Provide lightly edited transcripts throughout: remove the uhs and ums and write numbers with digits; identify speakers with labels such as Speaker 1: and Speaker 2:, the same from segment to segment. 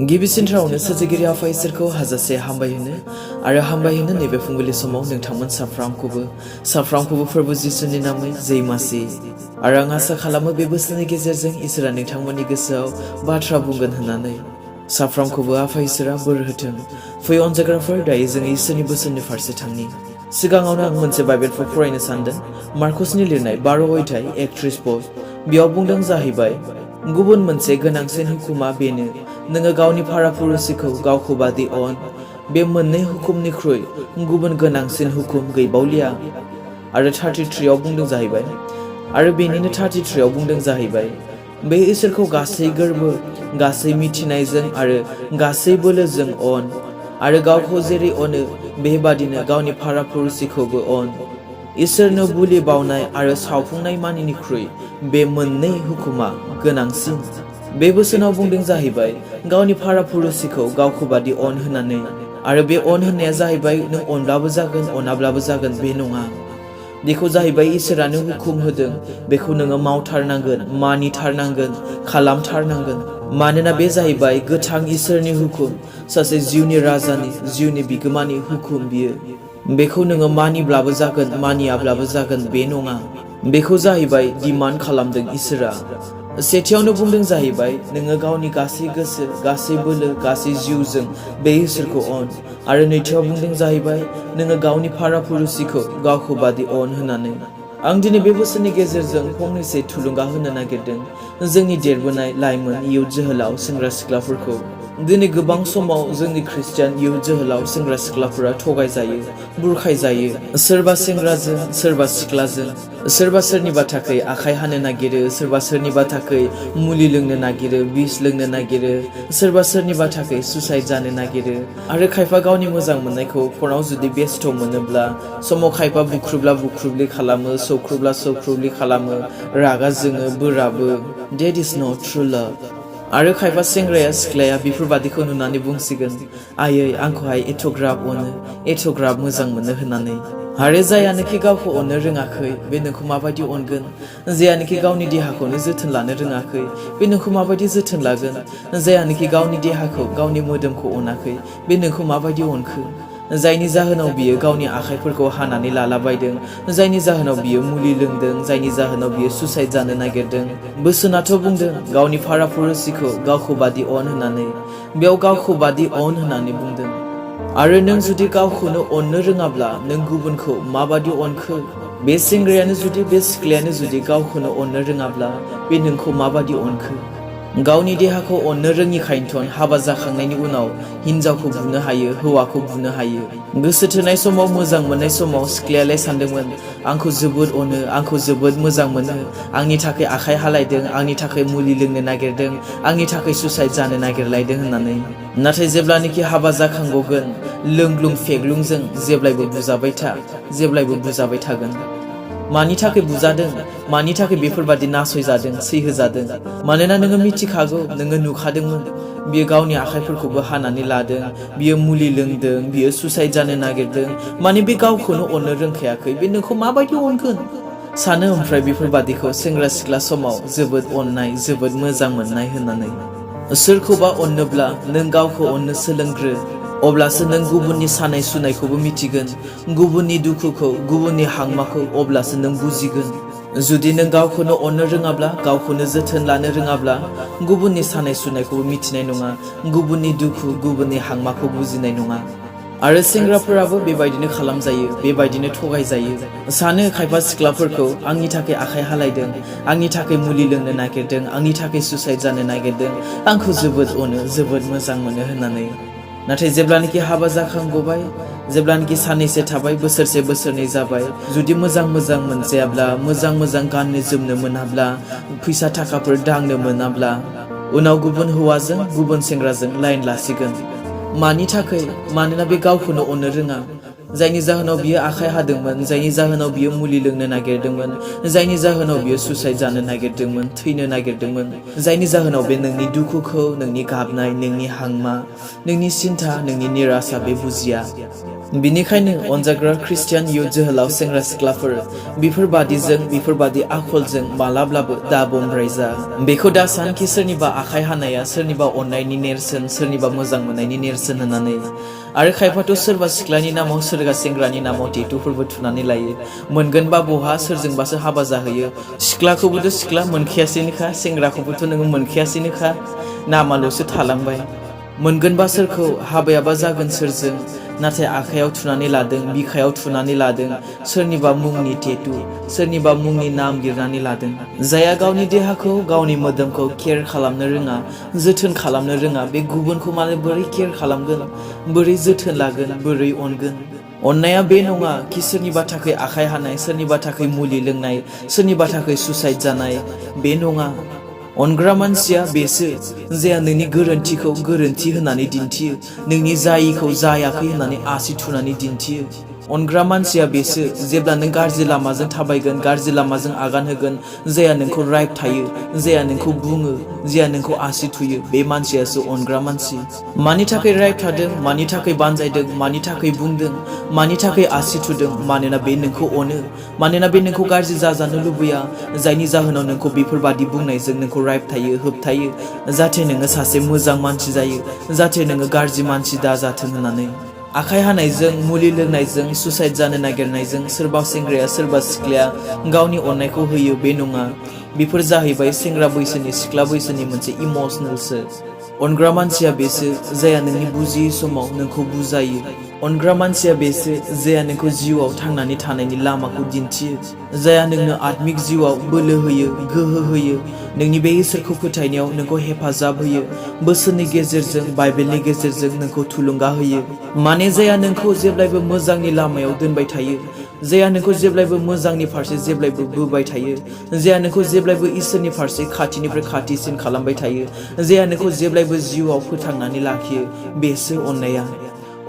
Speaker 1: गिबिसिनथारावनो सोरजिगिरि आफा इसोरखौ हाजासे हामबायहोनो नैबे फुंबिलि समाव नोंथांमोन साफ्रामखौबो फोरबो जिसुनि नामै जै मासि आरो आं आसा खालामो बे बोसोरनि गेजेरजों इसोरा नोंथांमोननि गोसोआव बाथ्रा बुंगोन होननानै साफ्रामखौबो आफा इसोरा बोर होथों। फै अनजाग्राफोर दायो जों इसोरनि बोसोननि फारसे थांनि। सिगाङावनो आं मोनसे बाइबेलखौ फरायनो सानदों। मार्कसनि लिरनाय 12 अध्याय 31 पद। बेयाव बुंदों जाहैबाय गुबुन मोनसे गोनांसिन हुकुमा बेनो नोङो गावनि फारापुरुषिखौ गावखौ बादि अन। बे मोननै हुकुमनिख्रुइ गुबुन गोनांसिन हुकुम गैबावलिया। आरो 33 बुंदों जाहैबाय आरो बेनिनो 33 बुंदों जाहैबाय बे इसोरखौ गासै गोर्बो गासै मिथिनायजों आरो गासै बोलोजों अन आरो गावखौ जेरै अनो बेबादिनो गावनि फारापुरुषिखौबो अन। इसोरनो बुलि बावनाय आरो सावफुंनाय मानिनिख्रुइ बे मोननै हुकुमा गोनांसिन। बे बोसोनाव बुंदों जाहैबाय गावनि फारापुरुषिखौ गावखौ बादि अन होननानै आरो बे अन होननाया जाहैबाय नों अनब्लाबो जागोन अनाब्लाबो जागोन बे नङा। बेखौ जाहैबाय इसोरानो हुकुम होदों बेखौ नोङो मावथारनांगोन मानिथारनांगोन खालामथारनांगोन। मानोना बे जाहैबाय गोथां इसोरनि हुकुम सासे जिउनि राजानि जिउनि बिगोमानि हुकुम बियो। बेखौ नोङो मानिब्लाबो जागोन मानियाब्लाबो जागोन बे नङा। बेखौ जाहैबाय डिमान्ड खालामदों इसोरा। सेथियावनो बुंदों जाहैबाय नोङो गावनि गासै गोसो गासै बोलो गासै जिउजों बे इसोरखौ अन आरो नैथियाव बुंदों जाहैबाय नोङो गावनि फारापुरुषिखौ गावखौ बादि अन होननानै। आं दिनै बे बोसोरनि गेजेरजों फंनैसो थुलुंगा होनो नागिरदों जोंनि देरबोनाय लाइमोन इयुथ जोहोलाव सेंग्रा सिख्लाफोरखौ। दिनै गोबां समाव जोंनि ख्रिस्टियान इयुथ जोहोलाव सेंग्रा सिख्लाफोरा थगायजायो बुरखायजायो सोरबा सेंग्राजों सोरबा सिख्लाजों सोरबा सोरनिबा थाखाय आखाइ हानो नागिरो सोरबा सोरनिबा थाखाय मुलि लोंनो नागिरो बिस लोंनो नागिरो सोरबा सोरनिबा थाखाय सुसाइड जानो नागिरो आरो खायफा गावनि मोजां मोननायखौ फनाव जुदि बेस्थ मोनोब्ला समाव खायफा बुख्रुब्ला बुख्रुब्लि खालामो सौख्रुब्ला सौख्रुब्लि खालामो रागा जोङो बोराबो। That is not true love। आरो खायफा सेंग्राया सिख्लाया बेफोरबादिखौ नुनानै बुंसिगोन आयै आंखौहाय एथ'ग्राब अनो एथ'ग्राब मोजां मोनो होननानै। आरो जायानोखि गावखौ अननो रोङाखै बे नोंखौ माबायदि अनगोन। जायानोखि गावनि देहाखौनो जोथोन लानो रोङाखै बे नोंखौ माबायदि जोथोन लागोन। जायानोखि गावनि देहाखौ गावनि मोदोमखौ अनाखै बे नोंखौ माबायदि अनखो। जायनि जाहोनाव बियो गावनि आखाइफोरखौ हानानै लालाबायदों जायनि जाहोनाव बियो मुलि लोंदों जायनि जाहोनाव बियो सुसाइड जानो नागिरदों। बोसोनाथ' बुंदों गावनि फारापुरुषिखौ गावखौ बादि अन होननानै। बेयाव गावखौ बादि अन होननानै बुंदों। आरो नों जुदि गावखौनो अननो रोङाब्ला नों गुबुनखौ माबादि अनखो। बे सेंग्रायानो जुदि बे सिख्लायानो जुदि गावखौनो अननो रोङाब्ला बे नोंखौ माबादि अनखो। गावनि देहाखौ अननो रोङिखायनोथ' हाबा जाखांनायनि उनाव हिनजावखौ बुनो हायो हौवाखौ बुनो हायो। गोसो थोनाय समाव मोजां मोननाय समाव सिख्लायालाय सानदोंमोन आंखौ जोबोद अनो आंखौ जोबोद मोजां मोनो आंनि थाखाय आखाइ हालायदों आंनि थाखाय मुलि लोंनो नागिरदों आंनि थाखाय सुसाइड जानो नागिरलायदों होननानै। नाथाय जेब्लानोखि हाबा जाखांगौगोन लोंग्लुं फेग्लुंजों जेब्लायबो बुजाबाय थागोन। मानि थाखाय बुजादों मानि थाखाय बेफोरबादि नासयजादों सैहोजादों। मानोना नोङो मिथिखागौ नोङो नुखादोंमोन बियो गावनि आखाइफोरखौबो हानानै लादों बियो मुलि लोंदों बियो सुसाइड जानो नागिरदों माने बे गावखौनो अननो रोंखायाखै बे नोंखौ माबायदि अनगोन। सानो ओमफ्राय बेफोरबादिखौ सेंग्रा सिख्ला समाव जोबोद अननाय जोबोद मोजां मोननाय होननानै। सोरखौबा अननोब्ला नों गावखौ अननो सोलोंग्रो अब्लासो नों गुबुननि सानाय सुनायखौबो मिथिगोन गुबुननि दुखुखौ गुबुननि हांमाखौ अब्लासो नों बुजिगोन। जुदि नों गावखौनो अननो रोङाब्ला गावखौनो जोथोन लानो रोङाब्ला गुबुननि सानाय सुनायखौबो मिथिनाय नङा गुबुननि दुखु गुबुननि हांमाखौ बुजिनाय नङा। आरो सेंग्राफोराबो बेबायदिनो खालामजायो बेबायदिनो थगायजायो। सानो खायफा सिख्लाफोरखौ आंनि थाखाय आखाइ हालायदों आंनि थाखाय मुलि लोंनो नागिरदों आंनि थाखाय सुसाइड जानो नागिरदों आंखौ जोबोद अनो जोबोद मोजां मोनो होननानै। नाथाय जेब्लानोखि हाबा जाखांगबाय जेब्लानोखि साननैसो थाबाय बोसोरसे बोसोरनै जाबाय जुदि मोजां मोनजायाब्ला मोजां गाननो जोमनो मोनाब्ला फैसा थाखाफोर दांनो मोनाब्ला उनाव गुबुन हौवाजों गुबुन सेंग्राजों लाइन लासिगोन। मानि थाखाय मानोना बे गावखौनो अननो रोङा जायनि जाहोनाव बियो आखाइ हादोंमोन, जायनि जाहोनाव बियो मुलि लोंनो नागिरदोंमोन, जायनि जाहोनाव बियो सुसाइड जानो नागिरदोंमोन, थैनो नागिरदोंमोन, जायनि जाहोनाव बे नोंनि दुखुखौ, नोंनि गाबनाय, नोंनि हांमा, नोंनि सिन्था, नोंनि निरासा बे बुजिया। बिनिखायनो अनजाग्रा ख्रिस्टियान इयुथ जोहोलाव सेंग्रा सिख्लाफोर, बेफोरबादि आखलजों मालाब्लाबो दा बमब्राय जा। बेखौ दा सानखि सोरनिबा आखाइ हानाया सोरनिबा अननायनि नेरसोन, सोरनिबा मोजां मोननायनि नेरसोन होननानै। आरो खायफाथ' सोरबा सिख्लानि नामाव, सोरबा सेंग्रानि नामाव टेटुफोरबो थुनानै लायो। मोनगोनबा बहा, सोरजोंबासो हाबा जाहैयो। सिख्लाखौबोथ' सिख्ला मोनखायासैनोखा, सेंग्राखौबोथ' नोङो मोनखायासैनोखा, नामाल'सो थालांबाय। मोनगोनबा सोरखौ, हाबायाबा जागोन सोरजों, नाथाय आखायाव थुनानै लादों, बिखायाव थुनानै लादों, सोरनिबा मुंनि टेटु, सोरनिबा मुंनि नाम लिरनानै लादों। जायहा गावनि देहाखौ, गावनि मोदोमखौ केयार खालामनो रोङा, जोथोन खालामनो रोङा, बे गुबुनखौ माने बोरै केयार खालामगोन, बोरै जोथोन लागोन, बोरै अनगोन। अननाया बे नङा कि सोरनिबा थाखाय आखाइ हानाय, सोरनिबा थाखाय मुलि लोंनाय, सोरनिबा थाखाय सुसाइड जानाय, बे नङा। अनग्रा मानसिया बेसो जाया नोंनि गोरोन्थिखौ गोरोन्थि होननानै दिन्थियो, नोंनि जायिखौ जायाखै होननानै आसि थुनानै दिन्थियो। अनग्रा मानसिया बेसो जेब्ला नों गाज्रि लामाजों थाबायगोन, गाज्रि लामाजों आगान होगोन, जाया नोंखौ राइट थायो, जाया नोंखौ बुङो, जाया नोंखौ आसि थुयो, बे मानसियासो अनग्रा मानसि। मानि थाखाय राइट थादों, मानि थाखाय बानजायदों, मानि थाखाय बुंदों, मानि थाखाय आसि थुदों, मानोना बे नोंखौ अनो, मानोना बे नोंखौ गाज्रि जाजानो लुबैया, जायनि जाहोनाव नोंखौ बेफोरबादि बुंनायजों नोंखौ राइट थायो, होबथायो, जाहाथे नोङो सासे मोजां मानसि जायो, जाहाथे नोङो गाज्रि मानसि दाजाथों होननानै। आखाइ हानायजों, मुलि लोंनायजों, सुसाइड जानो नागिरनायजों सोरबा सेंग्राया, सोरबा सिख्लाया गावनि अननायखौ होयो बे नङा। बेफोर जाहैबाय सेंग्रा बैसोनि, सिख्ला बैसोनि मोनसे इमसनेलसो। अनग्रा मानसिया बेसो जाया नोंनि बुजियै समाव नोंखौ बुजायो। अनग्रा मानसिया बेसो जाया नोंखौ जिउआव थांनानै थानायनि लामाखौ दिन्थियो, जाया नोंनो आत्मिक जिउआव बोलो होयो, गोहो होयो, नोंनि बे इसोरखौ फोथायनायाव नोंखौ हेफाजाब होयो, बोसोननि गेजेरजों, बाइबेलनि गेजेरजों नोंखौ थुलुंगा होयो। माने जाया नोंखौ जेब्लायबो मोजांनि लामायाव दोनबाय थायो, जाया नोंखौ जेब्लायबो मोजांनि फारसे जेब्लायबो बोबाय थायो, जाया नोंखौ जेब्लायबो इसोरनि फारसे खाथिनिफ्राय खाथिसिन खालामबाय थायो, जाया नोंखौ जेब्लायबो जिउआव फोथांनानै लाखियो, बेसो अननाया।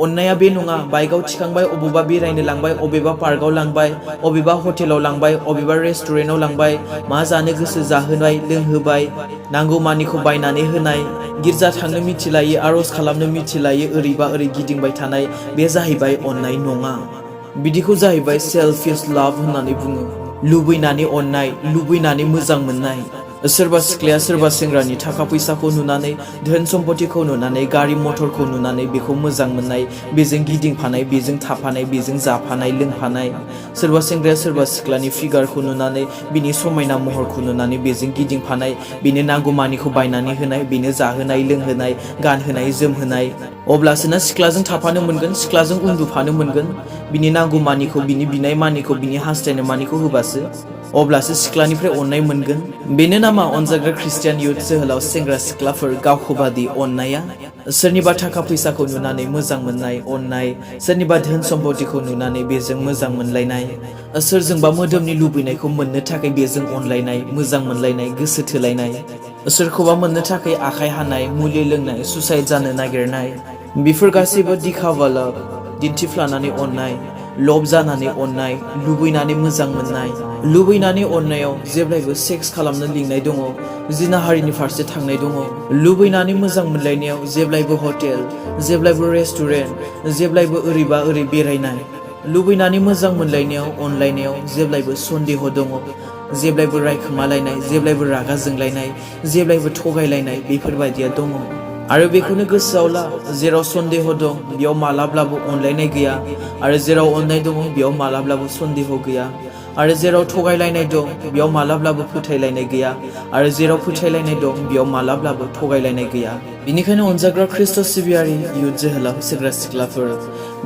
Speaker 1: अननाया बे नङा बाइकआव थिखांबाय, अबेबा बेरायनो लांबाय, अबेबा पार्कआव लांबाय, अबेबा हटेलाव लांबाय, अबेबा रेस्टुरेन्टआव लांबाय, मा जानो गोसो जाहोबाय, लोंहोबाय, नांगौ मानिखौ बायनानै होनाय, गिर्जा थांनो मिथिलायो, आर'ज खालामनो मिथिलायो, ओरैबा ओरै गिदिंबाय थानाय, बे जाहैबाय अननाय नङा। बिदिखौ जाहैबाय सेल्फिश लाभ होननानै बुङो। लुबैनानै अननाय, लुबैनानै मोजां मोननाय। सोरबा सिख्लाया सोरबा सेंग्रानि थाखा फैसाखौ नुनानै, धोन सम्पतिखौ नुनानै, गारि मथरखौ नुनानै बेखौ मोजां मोननाय, बेजों गिदिंफानाय, बेजों थाफानाय, बेजों जाफानाय, लोंफानाय। सोरबा सेंग्राया सोरबा सिख्लानि फिगारखौ नुनानै, बिनि समायना महरखौ नुनानै बेजों गिदिंफानाय, बेनो नांगौमानिखौ बायनानै होनाय, बेनो जाहोनाय, लोंहोनाय, गानहोनाय, जोमहोनाय। अब्लासोना सिख्लाजों थाफानो मोनगोन, सिख्लाजों उन्दुफानो मोनगोन, बिनि नांगौमानिखौ, बिनि बिनाय मानिखौ, बिनि हास्थायनाय मानिखौ होबासो, अब्लासो सिख्लानिफ्राय अननाय मोनगोन। बेनो नामा अनजाग्रा ख्रिस्टियान इयुथ जोहोलाव सेंग्रा सिख्लाफोर गावखौ बादि अननाया। सोरनिबा थाखा फैसाखौ नुनानै मोजां मोननाय, अननाय, सोरनिबा धोन सम्पतिखौ नुनानै बेजों मोजां मोनलायनाय, सोरजोंबा मोदोमनि लुबैनायखौ मोननो थाखाय बेजों अनलायनाय, मोजां मोनलायनाय, गोसो थोलायनाय, सोरखौबा मोननो थाखाय आखाइ हानाय, मुलि लोंनाय, सुसाइड जानो नागिरनाय, बेफोर गासैबो दिखावा लाभ, दिन्थिफ्लानानै अननाय, लब जानानै अननाय, लुबैनानै मोजां मोननाय। लुबैनानै अननायाव जेब्लायबो सेक्स खालामनो लिंनाय दङ, जिनाहारिनि फारसे थांनाय दङ। लुबैनानै मोजां मोनलायनायाव जेब्लायबो हटेल, जेब्लायबो रेस्टुरेन्ट, जेब्लायबो ओरैबा ओरै बेरायनाय। लुबैनानै मोजां मोनलायनायाव, अनलायनायाव जेब्लायबो सन्देह दङ, जेब्लायबो रायखोमालायनाय, जेब्लायबो रागा जोंलायनाय, जेब्लायबो थगायलायनाय, बेफोरबायदिया दङ। आरो बेखौनो गोसोआव ला, जेराव सन्देह दं बेयाव मालाब्लाबो अनलायनाय गैया, आरो जेराव अननाय दङ बेयाव मालाब्लाबो सन्देह गैया, आरो जेराव थगायलायनाय दं बेयाव मालाब्लाबो फोथायलायनाय गैया, आरो जेराव फोथायलायनाय दं बेयाव मालाब्लाबो थगायलायनाय गैया। बेनिखायनो अनजाग्रा ख्रिस्ट' सिबियारि इयुथ जोहोलाव सेंग्रा सिख्लाफोर,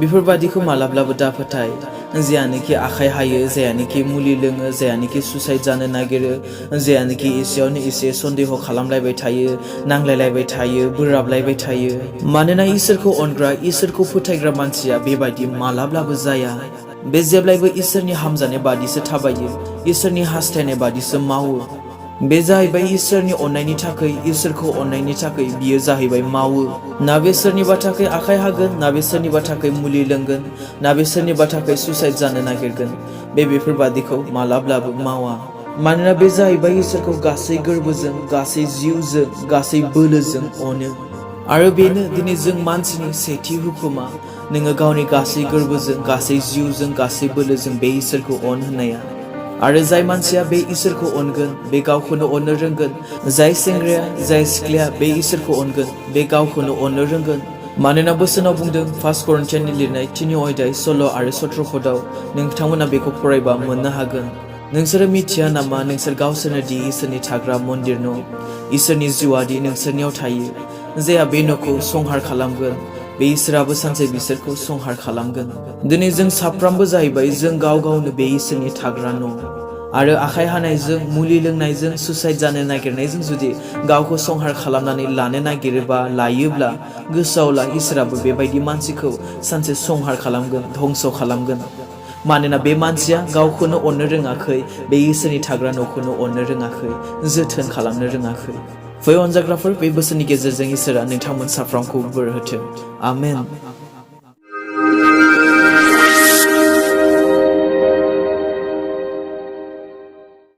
Speaker 1: बेफोरबादिखौ मालाब्लाबो दाफोथाय। जायानोखि आखाइ हायो, जायानोखि मुलि लोङो, जायानोखि सुसाइड जानो नागिरो, जायानोखि एसेयावनो एसे सन्देह खालामलायबाय थायो, नांलायलायबाय थायो, बोराबलायबाय थायो। मानोना इसोरखौ अनग्रा, इसोरखौ फोथायग्रा मानसिया बेबायदि मालाब्लाबो जाया। बे जेब्लायबो इसोरनि हामजानाय बादिसो थाबायो, इसोरनि हास्थायनाय बादिसो मावो। बे जाहैबाय इसोरनि अननायनि थाखाय इसोरखौ अननायनि थाखाय बियो जाहैबाय मावो ना बे सोरनिबा थाखाय आखाइ हागोन ना बे सोरनिबा थाखाय मुलि लोंगोन ना बे सोरनिबा थाखाय सुसाइड जानो नागिरगोन बेफोरबादिखौ मालाब्लाबो मावा मानोना बे जाहैबाय इसोरखौ गासै गोर्बोजों गासै जिउजों गासै बोलोजों अनो आरो बेनो दिनै जों मानसिनि सेथि हुकुमा नोङो गावनि गासै गोर्बोजों गासै जिउजों गासै बोलोजों बे इसोरखौ अन होनाया आरो जाय मानसिया बे इसोरखौ अनगोन बे गावखौनो अननो रोंगोन जाय सेंग्राया जाय सिख्लाया बे इसोरखौ अनगोन बे गावखौनो अननो रोंगोन मानोना बोसोनाव बुंदों 1 करिन्थियाननि लिरनाय 3 अध्याय 16 आरो 17 पदआव नोंथांमोना बेखौ फरायबा मोननो हागोन नोंसोरो मिथिया नामा नोंसोर गावसोरनो दि इसोरनि थाग्रा मन्दिर न' इसोरनि जिउआदि नोंसोरनियाव थायो जायहा बे न'खौ संहार खालामगोन बे इसोराबो सानसे बिसोरखौ संहार खालामगोन दिनै जों साफ्रोमबो जाहैबाय जों गाव गावनो बे इसोरनि थाग्रा न' आरो आखाइ हानायजों मुलि लोंनायजों सुसाइड जानो नागिरनायजों जुदि गावखौ संहार खालामनानै लानो नागिरोबा लायोब्ला गोसोआव ला इसोराबो बेबायदि मानसिखौ सानसे संहार खालामगोन धंस खालामगोन मानोना बे मानसिया गावखौनो अननो रोङाखै बे इसोरनि थाग्रा न'खौनो अननो रोङाखै जोथोन खालामनो रोङाखै फै अनजाग्राफोर बे बोसोरनि गेजेरजों इसोरा नोंथांमोन साफ्रोमखौ बोर होथों आमेन